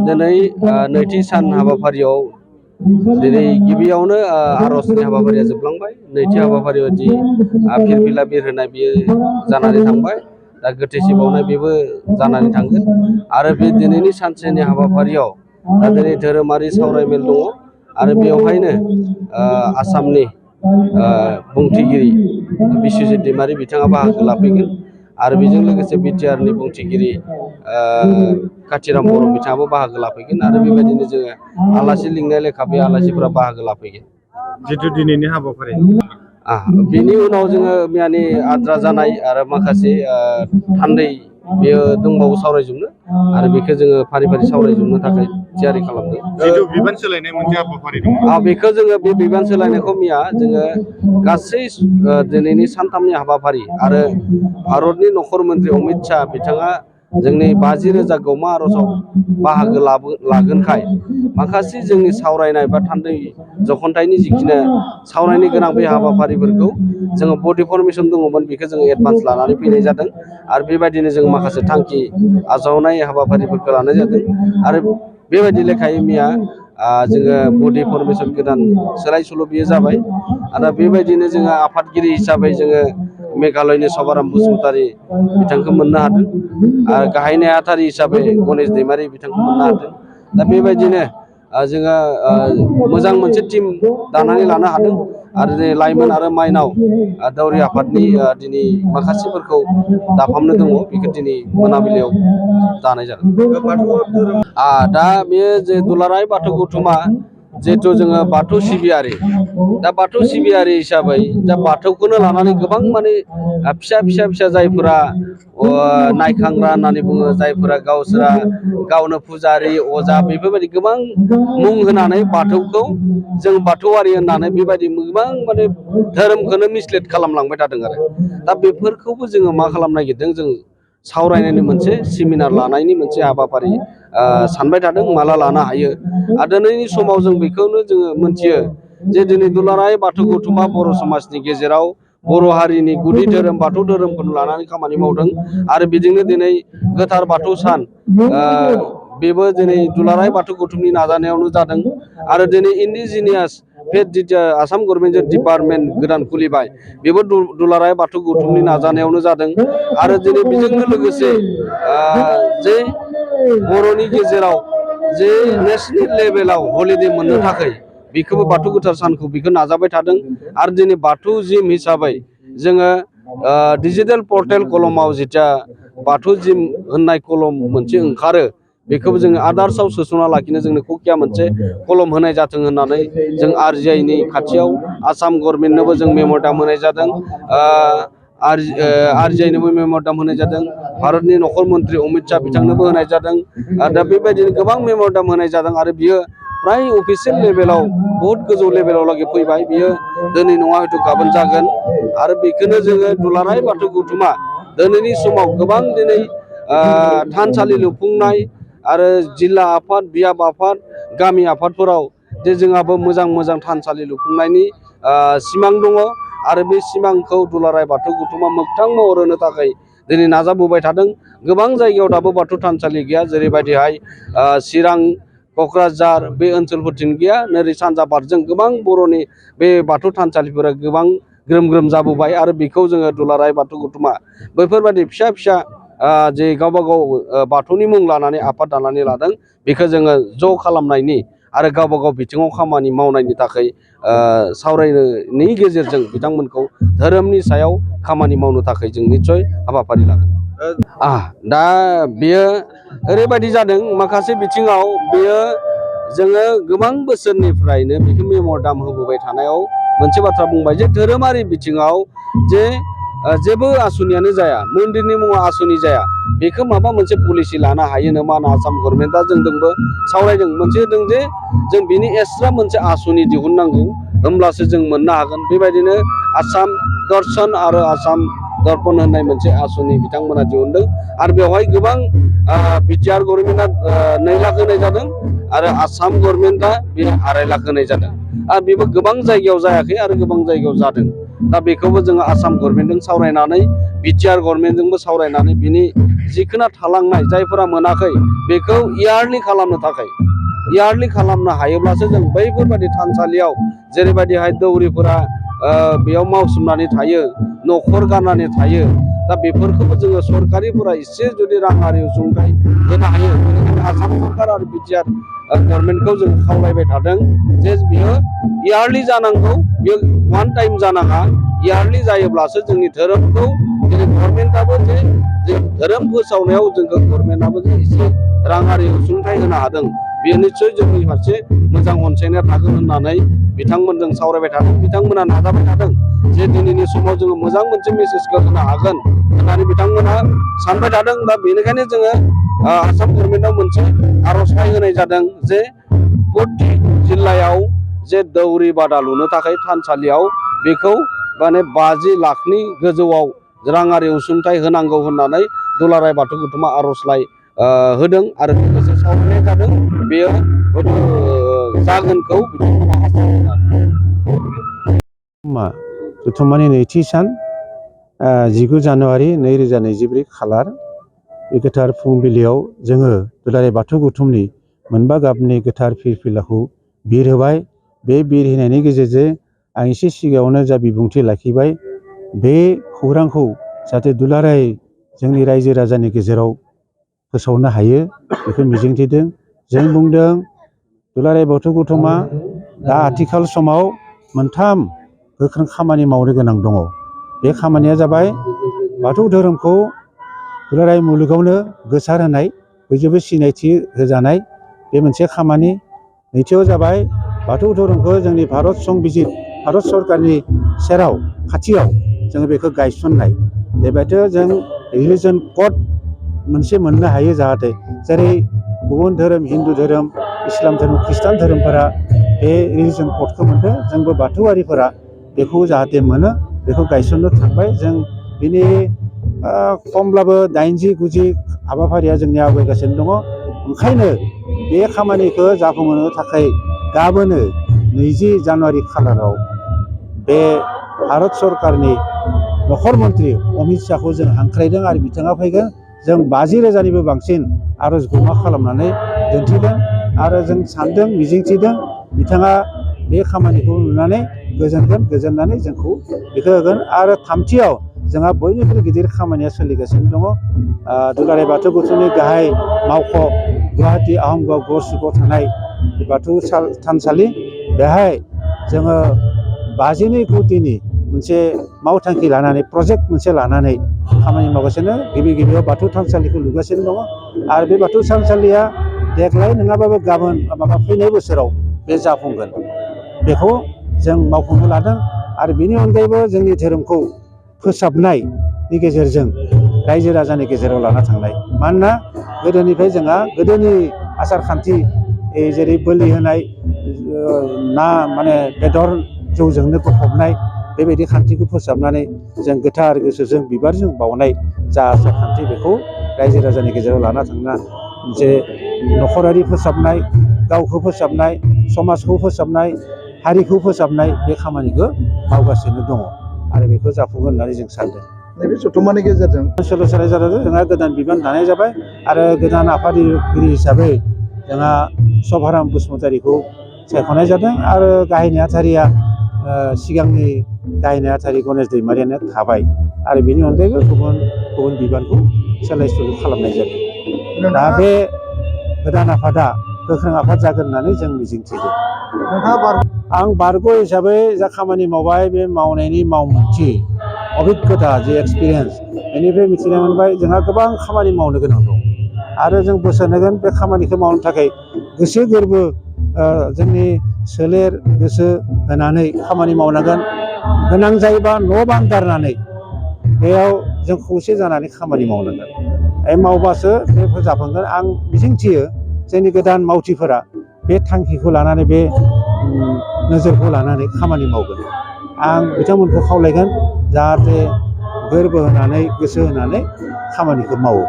दिनै नैथि सान हाबाफारियाव दिनै गिबियावनो आर'जनि हाबाफारिया जोबलांबाय। नैथि हाबाफारि बायदि फिरफिला बिरहोनाय बियो जानानै थांबाय। दा गोथैसि बावनाय बेबो जानानै थांगोन आरो बे दिनैनि सानसेनि हाबाफारियाव दा दिनै धोरोमारि सावरायमेल दङ आरो बेवहायनो आसामनि बुंथिगिरि बिस्वजित दैमारि बिथाङा बाहागो लाफैगोन आरो बेजों लोगोसे बिटिआरनि बुंथिगिरि काथिराम बर' बिथाङाबो बाहागो लाफैगोन आरो बेबायदिनो जोङो आलासि लिंनाय लेखा बे आलासिफोरा बाहागो लाफैगोन। जिथु दिनैनि हाबाफारि बिनि उनाव जोङो मैयानि आद्रा जानाय आरो माखासे थान्दै बेयो दंबावो सावरायजोबनो आरो बेखौ जोङो फारि फारि सावरायजोबनो थाखाय थियारि खालामदों। जिथु बिबान सोलायनाय मोनसे हाबाफारि दङ बेखौ जोङो बे बिबान सोलायनायखौ मैया जोङो गासै दिनैनि सानथामनि हाबाफारि आरो भारतनि नखर मन्त्रि अमित शाह बिथाङा जोंनि 50,000 गौमा आर'जआव बाहागो लागोनखाय माखासे जोंनि सावरायनाय बा थान्दै जखन्थाइनि जिखिनि सावरायनो गोनां बे हाबाफारिफोरखौ जोङो बडि फरमेसन दङमोन बेखौ जोङो एडभान्स लानानै फैनाय जादों आरो बेबायदिनो जों माखासे थांखि आजावनाय हाबाफारिफोरखौ लानाय जादों आरो बेबायदि लेखायै मैया जोङो बडि फरमेसन गोदान सोलाय सोल' बियो जाबाय आरो बेबायदिनो जोङो आफादगिरि हिसाबै जोङो मेघालयनि सभाराम बसुमतारी बिथांखौ मोननो हादों आरो गाहाय नेहाथारि हिसाबै गणेश दैमारि बिथांखौ मोननो हादों। दा बेबायदिनो जोङो मोजां मोनसे टिम दानानै लानो हादों आरो दिनै लाइमोन आरो माइनाव दौरि आफादनि दिनै माखासेफोरखौ दाफामनो दङ बेखौ दिनै मोनाबिलियाव दानाय जागोन। दा बेयो जे दुलाराय बाथौ गौथुमा जिहेथु जोङो बाथौ सिबियारि दा बाथौ सिबियारि हिसाबै दा बाथौखौनो लानानै गोबां माने फिसा जायफोरा नायखांग्रा होननानै बुङो जायफोरा गावनो फुजारि अजा बेफोरबायदि गोबां मुं होनानै बाथौखौ जों बाथौआरि होननानै बेबायदि गोबां माने धोरोमखौनो मिसलिड खालामलांबाय थादों आरो दा बेफोरखौबो जोङो मा खालामनो नागिरदों जों सावरायनायनि मोनसे सेमिनार लानायनि मोनसे हाबाफारि सानबाय थादों माला लानो हायो आरो दिनैनि समाव जों बेखौनो जोङो मोनथियो जे दिनै दुलाराय बाथौ गौथुमा बर' समाजनि गेजेराव बर' हारिनि गुदि धोरोम बाथौ धोरोमखौ लानानै खामानि मावदों आरो बेजोंनो दिनै गोथार बाथौ सान बेबो दिनै दुलाराय बाथौ गौथुमनि नाजानायावनो जादों आरो दिनै इन्डिजिनियास फेट जिथिया आसाम गभर्नमेन्टजों डिपार्टमेन्ट गोदान खुलिबाय बेबो दुलाराय बाथौ गौथुमनि नाजानायावनो जादों आरो दिनै बेजोंनो लोगोसे जे बर'नि गेजेराव जे नेसनेल लेभेलाव हलिडे मोननो थाखाय बेखौबो बाथौ गोथार सानखौ बेखौ नाजाबाय थादों आरो दिनै बाथौ जिम हिसाबै जोङो डिजिटेल पर्टेल कलमाव जिथिया बाथौ जिम होननाय कलम मोनसे ओंखारो बेखौबो जोङो आदार्सआव सोस'ना लाखिनो जोंनो कुकिया मोनसे कलम होनाय जाथों होननानै जों आरजिआइनि खाथियाव आसाम गभर्नमेन्टनोबो जों मेम'रेन्डाम होनाय जादों आरजिआइनोबो मेम'रेन्डाम होनाय जादों भारतनि नखर मन्त्रि अमित शाह बिथांनोबो होनाय जादों दा बेबायदिनो गोबां मेम'रेन्डाम होनाय जादों आरो बियो प्राय अफिसियेल लेभेलाव बहुद गोजौ लेभेलाव लागै फैबाय बियो दिनै नङा हयथ' गाबोन जागोन आरो बेखौनो जोङो दुलाराय बाथौ गौथुमा दिनैनि समाव गोबां दिनै थानसालि लुफुंनाय आरो जिल्ला आफाद बियाब आफाद गामि आफादफोराव जे जोंहाबो मोजां थानसालि लुफुंनायनि सिमां दङ आरो बे सिमांखौ दुलाराय बाथौ गौथुमा मोगथां महर होनो थाखाय दिनै नाजाबोबाय थादों। गोबां जायगायाव दाबो बाथौ थानसालि गैया जेरैबायदिहाय चिरां क'क्राझार बे ओनसोलफोरथिं गैया नोरै सानजा भारतजों गोबां बर'नि बे बाथौ थानसालिफोरा गोबां ग्रोम जाबोबाय आरो बेखौ जोङो दुलाराय बाथौ गौथुमा बैफोरबायदि फिसा जे गावबा गाव बाथौनि मुं लानानै आफाद दानानै लादों बेखौ जोङो ज' खालामनायनि आरो गावबा गाव बिथिङाव खामानि मावनायनि थाखाय सावरायनायनि गेजेरजों बिथांमोनखौ धोरोमनि सायाव खामानि मावनो थाखाय जों निस्सय हाबाफारि लागोन। दा बेयो ओरैबायदि जादों माखासे बिथिङाव बेयो जोङो गोबां बोसोरनिफ्रायनो बेखौ मेम'रेन्डाम होबोबाय थानायाव मोनसे बाथ्रा बुंबाय जे धोरोमारि बिथिङाव जे जेबो आसुनियानो जाया मन्दिरनि मुङाव आसुनि जाया बेखौ माबा मोनसे पलिसि लानो हायो नामा होनना आसाम गभर्नमेन्टआ जोंजोंबो सावरायदों मोनसे होदों जे जों बिनि एक्सट्रा मोनसे आसुनि दिहुननांगौ होमब्लासो जों मोननो हागोन। बेबायदिनो आसाम दर्शन आरो आसाम दर्पन होननाय मोनसे आसुनि बिथांमोना दिहुनदों आरो बेवहाय गोबां बिटिआर गभर्नमेन्टआ 2 लाख होनाय जादों आरो आसाम गभर्नमेन्टआ बे 2.5 लाख होनाय जादों आरो बेबो गोबां जायगायाव जायाखै आरो गोबां जायगायाव जादों। दा बेखौबो जोङो आसाम गभर्नमेन्टजों सावरायनानै बिटिआर गभर्नमेन्टजोंबो सावरायनानै बिनि जिखोना थालांनाय जायफोरा मोनाखै बेखौ इयारलि खालामनो थाखाय इयारलि खालामनो हायोब्लासो जों बैफोरबायदि थानसालियाव जेरैबायदिहाय दौरिफोरा बेयाव मावसोमनानै थायो न'खर गारनानै थायो दा बेफोरखौबो जोङो सरकारिफोरा एसे जुदि राङारि अनसुंथाइ होनो हायो बेनिखायनो आसाम सरकार आरो बिटिआर गभर्नमेन्टखौ जों खावलायबाय थादों जे बियो इयारलि जानांगौ बियो वान टाइम जानाङा इयारलि जायोब्लासो जोंनि धोरोमखौ जोंनि गभर्नमेन्टआबो जे धोरोम फोसावनायाव जोंखौ गभर्नमेन्टआबो जे एसे राङारि अनसुंथाइ होनो हादों बेयो निस्सय जोंनि फारसे मोजां अनसायनाय थागोन होननानै बिथांमोनजों सावरायबाय थादों बिथांमोना नाजाबाय थादों जे दिनैनि समाव जोङो मोजां मोनसे मेसेजखौ होनो हागोन होननानै बिथांमोना सानबाय थादों दा बेनिखायनो जोङो आसाम गभर्नमेन्टआव मोनसे आर'जलाइ होनाय जादों जे प्रति जिल्लायाव जे दौरि बादा लुनो थाखाय थानसालियाव बेखौ माने 50 लाखनि गोजौआव राङारि अनसुंथाइ होनांगौ होननानै दुलाराय बाथौ गौथुमा आर'जलाइ होदों आरो लोगोसे सावरायनाय जादों बेयो जागोनखौ बिथांमोना आसा खालामो। जथुम्मानि नैथि सान 19 जानुवारि 2024 खालार बे गोथार फुंबिलियाव जोङो दुलाराय बाथौ गौथुमनि मोनबा गाबनि गोथार फिरफिलाखौ बिर होबाय बे बिर होनायनि गेजेरजों आं एसे सिगाङावनो जा बिबुंथि लाखिबाय बे खौरांखौ जाहाथे दुलाराय जोंनि रायजो राजानि गेजेराव फोसावनो हायो बेखौ मिजिंथिदों जों बुंदों दुलाराय बाथौ गौथुमा दा आथिखाल समाव मोनथाम गोख्रों खामानि मावनो गोनां दङ बे खामानिया जाबाय बाथौ धोरोमखौ दुलाराय मुलुगावनो गोसार होनाय बयजोंबो सिनायथि होजानाय बे मोनसे खामानि नैथियाव जाबाय बाथौ धोरोमखौ जोंनि भारत संबिजित भारत सरकारनि सेराव खाथियाव जोङो बेखौ गायसननाय बेबायदि जों रिलिजन कड मोनसे मोननो हायो जाहाथे जेरै गुबुन धोरोम हिन्दु धोरोम इस्लाम धोरोम ख्रिस्टान धोरोमफोरा बे रिलिजन क'डखौ मोनदों जोंबो बाथौआरिफोरा बेखौ जाहाथे मोनो बेखौ गायसननो थांबाय जों बिनि खमब्लाबो 80-90 हाबाफारिया जोंनि आवगायगासिनो दङ ओंखायनो बे खामानिखौ जाफुंहोनो थाखाय गाबोनो 20 जानुवारि खालाराव बे भारत सरकारनि नखर मन्त्रि अमित शाहखौ जों हांख्रायदों आरो बिथाङा फैगोन जों 50,000निबो बांसिन आर'ज गमा खालामनानै दिन्थिदों आरो जों सानदों मिजिंथिदों बिथाङा बे खामानिखौ नुनानै गोजोनगोन गोजोननानै जोंखौ बेखौ होगोन आरो थामथियाव जोंहा बयनिख्रुइ गिदिर खामानिया सोलिगासिनो दङ दुलाराय बाथौ गौथुमनि गाहाय मावख' गुवाहाटि आहमगाव गड़चुकआव थानाय बाथौ थानसालि बेहाय जोङो 52 कौटिनि मोनसे मावथांखि लानानै प्रजेक्ट मोनसे लानानै खामानि मावगासिनो गिबियाव बाथौ थानसालिखौ लुगासिनो दङ आरो बे बाथौ थानसालिया देग्लाय नङाबाबो गाबोन माबा फैनाय बोसोराव बे जाफुंगोन बेखौ जों मावफुंनो लादों आरो बेनि अनगायैबो जोंनि धोरोमखौ फोसाबनायनि गेजेरजों रायजो राजानि गेजेराव लाना थांनाय मानोना गोदोनिफ्राय जोंहा गोदोनि आसार खान्थि जेरै बोलि होनाय ना माने बेदर जौजोंनो गफबनाय बेबायदि खान्थिखौ फोसाबनानै जों गोथार गोसोजों बिबारजों बावनाय जा आसार खान्थि बेखौ रायजो राजानि गेजेराव लाना थांना मोनसे नखरारि फोसाबनाय गावखौ फोसाबनाय समाजखौ फोसाबनाय हारिखौ फोसाबनाय बे खामानिखौ मावगासिनो दङ आरो बेखौ जाफुंगोन होननानै जों सानदों नैबे जथुम्मानि गेजेरजों सोलोंसालि जादों जोंहा गोदान बिबान दानाय जाबाय आरो गोदान आफादगिरि हिसाबै जोंहा सभाराम बसुमतारीखौ सायख'नाय जादों आरो गाहाय नेहाथारिया सिगांनि गाहाय नेहाथारि गणेश दैमारियानो थाबाय आरो बेनि अनगायैबो गुबुन बिबानखौ सोलाय सोल' खालामनाय जादों दा बे गोदान आफादा गोख्रों आफाद जागोन होननानै जों मिजिंथिदों आं बारग' हिसाबै जा खामानि मावबाय बे मावनायनि मावमोनथि अभिज्ञता जे एक्सपिरियेन्स बेनिफ्राय मिथिनो मोनबाय जोंहा गोबां खामानि मावनो गोनां दं आरो जों बोसोन होगोन बे खामानिखौ मावनो थाखाय गोसो गोरबो जोंनि सोलेर गोसो होनानै खामानि मावनांगोन गोनां जायोबा न' बां गारनानै बेयाव जों खौसे जानानै खामानि मावनांगोन मावबासो बे जाफुंगोन आं मिजिंथियो जोंनि गोदान मावथिफोरा बे थांखिखौ लानानै बे नोजोरखौ लानानै खामानि मावगोन आं बिथांमोनखौ खावलायगोन जाहाथे गोरबो होनानै गोसो होनानै खामानिखौ मावो